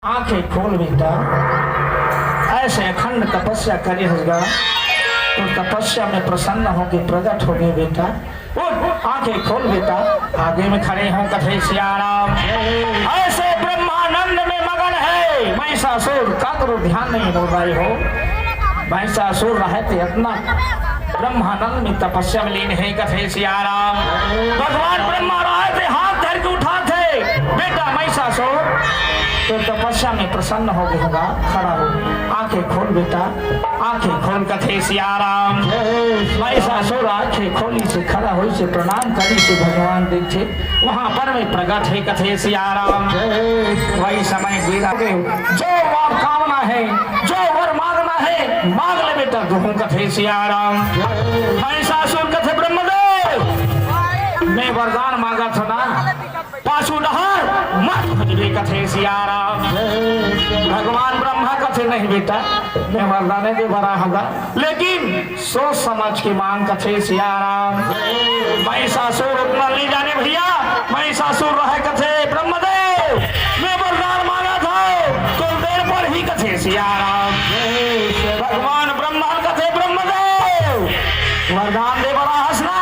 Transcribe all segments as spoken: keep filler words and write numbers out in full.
आंखें खोल बेटा, ऐसे अखंड तपस्या करे हस गा, तो तपस्या में प्रसन्न होके प्रकट हो गए बेटा। उठ, आंखें खोल बेटा, आगे में खड़े हों कथे सियाराम। ऐसे ब्रह्मानंद में मगन है महिषासुर, काकरो ध्यान नहीं बोल रहे हो। महिषासुर रहे थे इतना ब्रह्मानंद में तपस्या में लीन है कथे सियाराम। भगवान ब्रह्मा रहे थे, हाथ धर के उठा थे, बेटा महिषासुर तो तपस्या में प्रसन्न हो गए होगा, खड़ा हो, आंखें खोल बेटा, आंखें खोल कथे सियाराम। महिषासुर आंखें खोली से खड़ा होई से प्रणाम करी से भगवान देखे वहां पर में प्रकट है कथे सियाराम। वही समय गिरा के जो वर कामना है, जो वर मांगना है, मांग ले बेटा दुहूं कथे सियाराम। महिषासुर कथे ब्रह्मदेव, मैं वरदान मांगा था ना, पाछू डहर मत भजबे कथे सियाराम। भगवान ब्रह्मा कथे नहीं बेटा, मैं वरदाने दे बरा होगा, लेकिन सोच समझ के मांग कथे सियाराम। महिषासुर उतना नहीं जाने भैया, महिषासुर रहे कथे ब्रह्मदेव, मैं वरदान मांगा था, तो देर पर ही कथे सियाराम। भगवान ब्रह्मा कथे ब्रह्मदेव, वरदान दे बरा हस ना,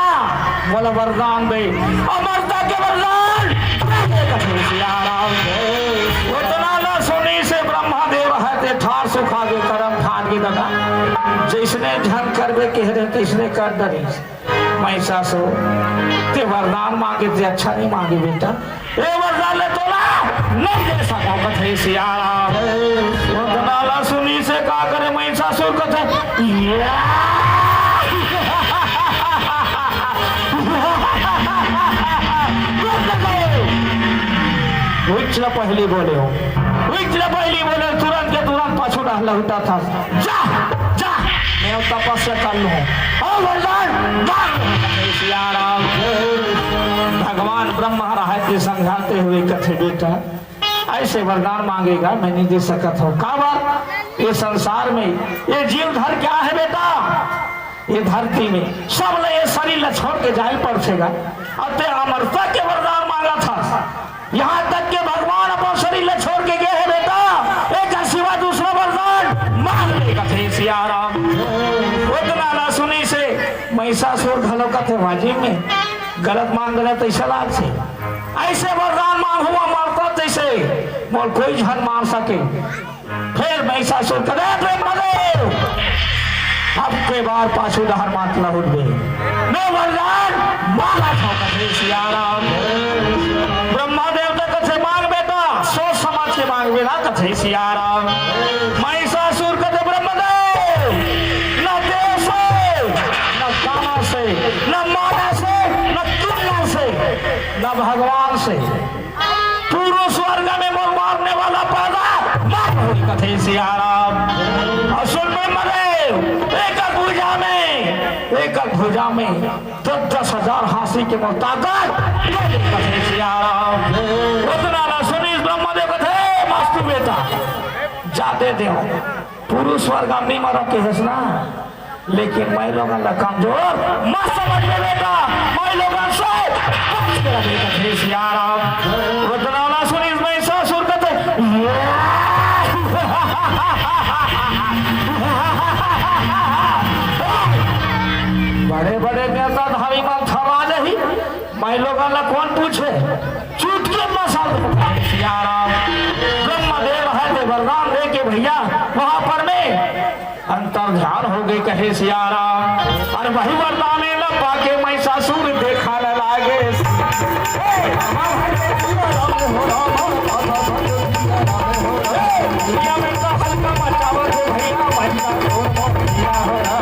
बोला वरदान दे, अमरता के वरदान दे कथे सियाराम। उतना ना सुनी से ब्रह्मा देव है ते ठार सुखा के करम फाट के दादा, जैसने झन करबे कह रहे तैसने कर डरी। महिषासुर ते वरदान मांगे ते अच्छा नहीं मांगे बेटा, ए वरदान ले तोला नहीं दे सको कथे सियाराम। उतना ला सुनी से का करे महिषासुर कथे, या! उठ ला पहली बोले हो, उठ ला पहली बोले, तुरंत के तुरंत पाछू डाल लहुटा था। जा, जा, मैं तपस्या कर लूं। और वरदान मांग। सियाराम। भगवान ब्रह्मा रहे थे समझाते हुए कथे बेटा, ऐसे वरदान मांगेगा, मैं नहीं दे सकत हो। काबर? ये संसार में ये जीव धर क्या है बेटा? ये धरती में सब ले ये शरीर ला छोड़ के जाए पड़थेगा। अब ते अमरता के वरदान मांगा था, यहाँ तक के भगवान अपन शरीर ला छोड़ के गए हैं बेटा, एक सिवा दूसरा वरदान मांग ले कथे सियाराम। उतना ना सुनी से महिषासुर घलो कथे वाजिब में गलत मांग रहे तो ऐसा लाग से ऐसे वरदान मांगहूं अमरता तैसे मोर कोई झन मार सके। फिर महिषासुर कथे, "अरे ब्रह्मदेव, अब के बार पाछू डहर मात लहुटबे। मैं वरदान मांगत हंव," कथे सियाराम। ब्रह्मा देवता कथे, "मांग बेटा, सोच समझ के मांगबे ना," कथे सियाराम। महिषासुर कथे, "ब्रह्मदेव, न देव से, न काना से, न माना से, न तुमना से, न भगवान से।" पूर्व स्वर्ग में मोर मारने वाला पैदा मत होई, कथे सियाराम। और सुन ब्रह्मदेव, एक भुजा में, एक भुजा में दस दस हजार हाथी के मोर ताकत, कथे सियाराम। उतना ना सुनी ब्रह्मदेव कथे, "मस्तु बेटा, जाते देव, पूर्व स्वर्ग में नहीं मरो के हंसना।" लेकिन मैं लोगन ला कमजोर मत समझ में बेटा, मैं लोगन से बच के रहे कथे सियाराम। उतना ना सुनी महिषासुर कथे, बड़े बड़े नेता धामी मन थमा नहीं, मैं लोगन ला कौन पूछे? चुटकी मसल सियाराम। ब्रह्मदेव है ते वरदान दे के भैया वहां पर में अंतर ध्यान हो गए, कहे सियाराम। और वही वरदान ला पाके महिषासुर देखा न लागे। दुनिया में तो हल्का मचावत हो भैया, महिषासुर मोर भैया हो रहा।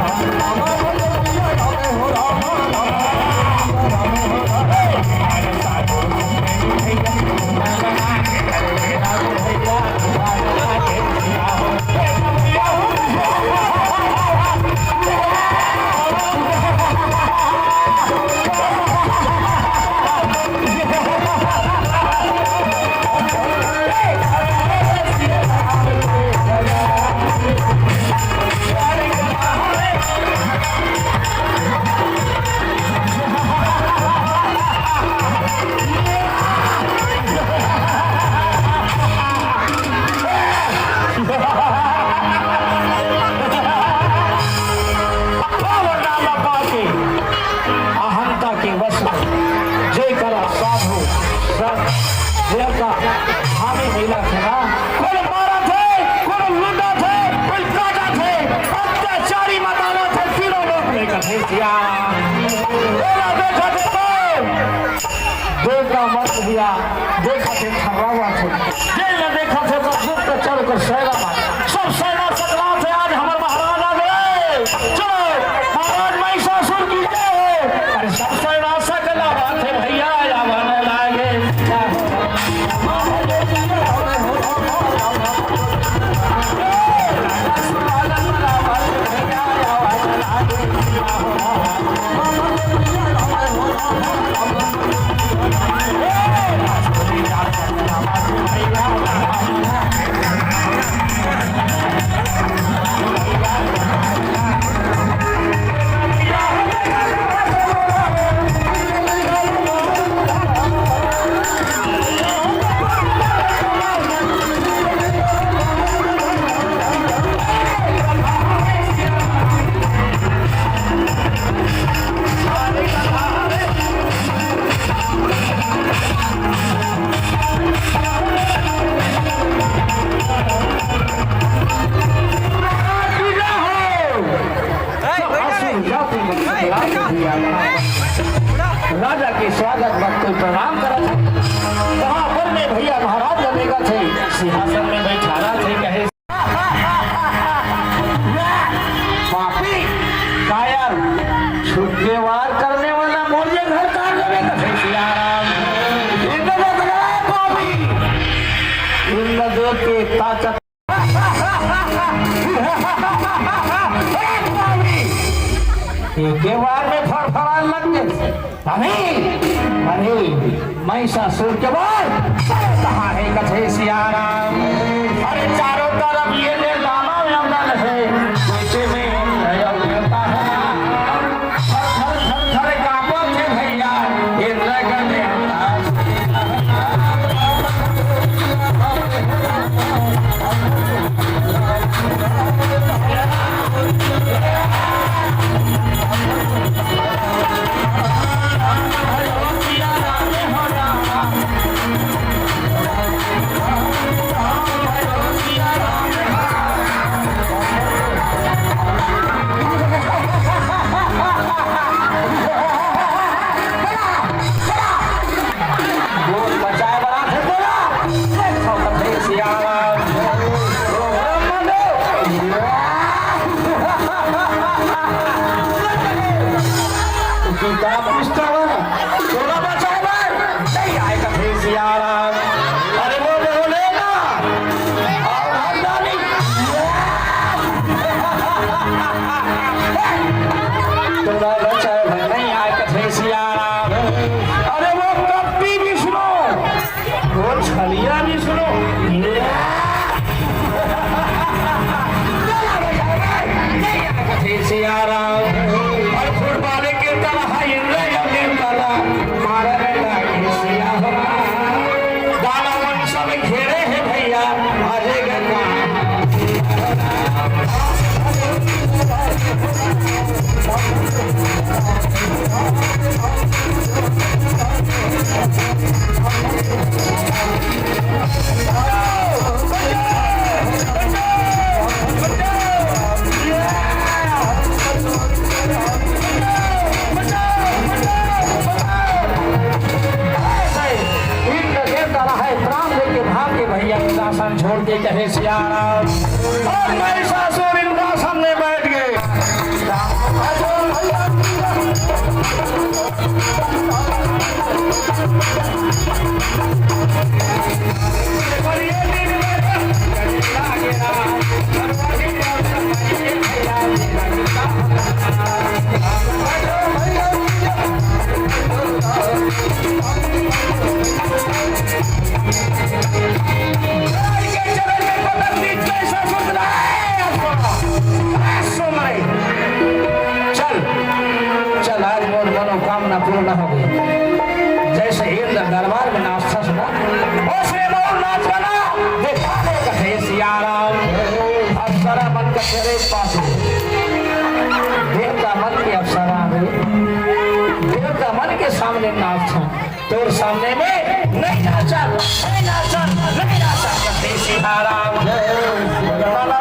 जेन ल देखत हे, ओकर दुख के चल के सैरा मार। सब सैरा सकलात हे, आज हमर महाराज आ गे। चलो, महाराज महिषासुर की जय हो। अरे, सब सैरा सकलात हे भैया, आवन लागे। राजा के स्वागत भक्त प्रणाम करत हे। कहाँ पर में भैया महाराज ल देखत हे, सिंहासन में बैठारत हे, कहे, पापी, कायर, छुटके वार करने वाला मोर ये घर तार लेवे कथे सियाराम। इंद्र देव के पापी, इंद्र देव के ताकत। एके बार में फड़फड़ाए लग गे। अरे, अरे, महिषासुर के बार कहाँ हे कथे सियाराम। अरे, चारों तरफ ये ले दानव अंदर हे, बीच में इंद्र देवता हे। थर, थर, थर, थर कांपत हे भैया, इंद्र के देवता। बोल बचाए बर आथे तोला। देखो कथे सियाराम। ओ ब्रह्मदेव। गीता पुस्तक तोला बचाए बर नइ आए कथे सियाराम। अरे वो बोले ना। और हम जानी। तोला बचाए बर नइ आए कथे सियाराम। अरे वो कपटी विष्णु। वो छलिया विष्णु। सियाराम। और फुटबॉल के तरह इंद्र के तरह मारने लगे सियाराम। दानवन सब घेरे हे भैया, अजय गंगा। इंद्र देवता रहे, प्राण लेके भाग के भैया, इंद्रासन छोड़ के कहे सियाराम। और महिषासुर इंद्रासन में बैठ गए। चल, चल, आज मोर मनोकामना पूर्ण हो गई। जैसे इंद्र दरबार में नाचता सुना, उसने मोर नाच बना, देखा ले कथे सियाराम। अप्सरा मन का तेरे पास, देवता मन के अप्सरा रे, देवता मन के सामने नाच। तोर सामने में नहीं नाचन, नहीं नाचन, नहीं नाचन, कथे सियाराम।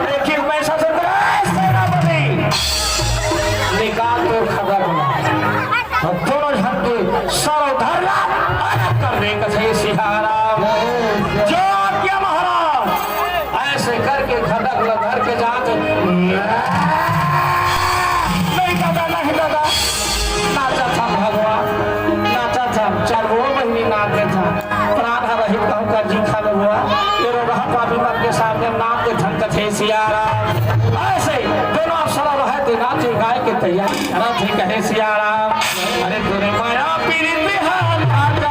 लेकिन महिषासुर सेनापति, निकाल तोर खबर। अब दोनों झन के सर धरला, अलग कर दे कथे सियाराम। जो नाच देथन। प्राण ह रही कहूँ का जी खा ले हुआ। ये रो रहा पापी मन के सामने नाच देथन कथे सियाराम। ऐसे दोनों अप्सरा रहे ते नाचे गाए के तैयारी करत हे कहे सियाराम। अरे तोरे माया पीरित हा राजा।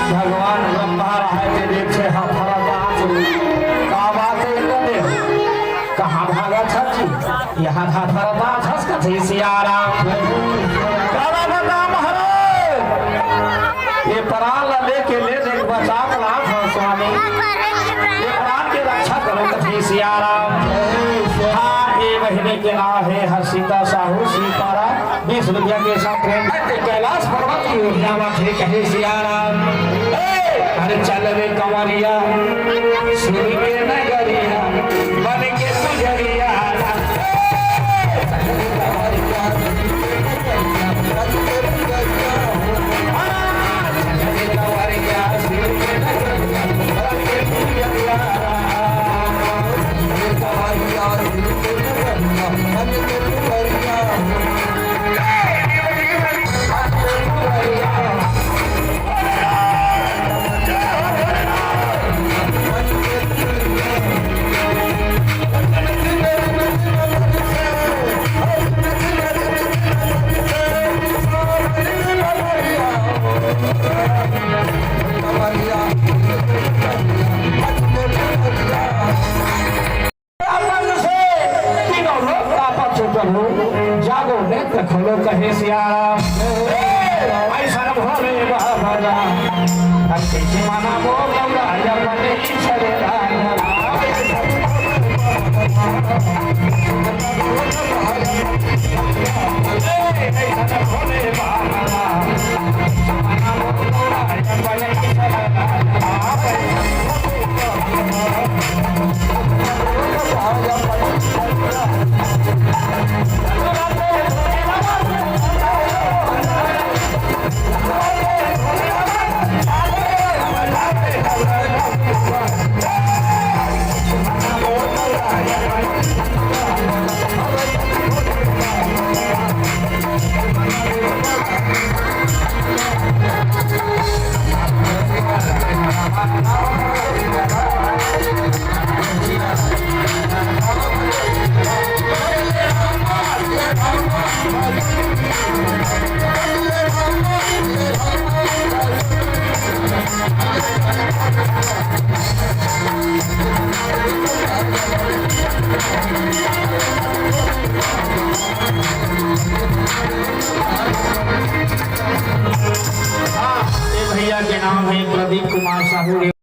भगवान ब्रह्मा रहे के देखे हथरदास। का बात है इंद्रदेव? कहाँ भागा छत जी? यहाँ हथरदास हंस कथे सियाराम। काला भगवान महाराज, ये प्राण ला लेके ले दे, बचा के लात हन स्वामी। ये प्राण के रक्षा करो कथे सियाराम। हाँ, ये महीने के नाम है हर्षिता साहू सीताराम। बीस रुपया के साथ ट्रेन कैलाश पर्वत की ओर जावा थे कहे सियाराम। ए, अरे चल रे कंवरिया, सुन के नगरिया, बन के पुजरिया। तीनों लोग का पक्ष प्रभु, जागो नेत्र खोलो कहे सियाराम। ऐसा भोले बाबा जा, भक्ति की माना वो गौरा या पटेल चले राम। हाँ, ये भैया के नाम है प्रदीप कुमार साहू।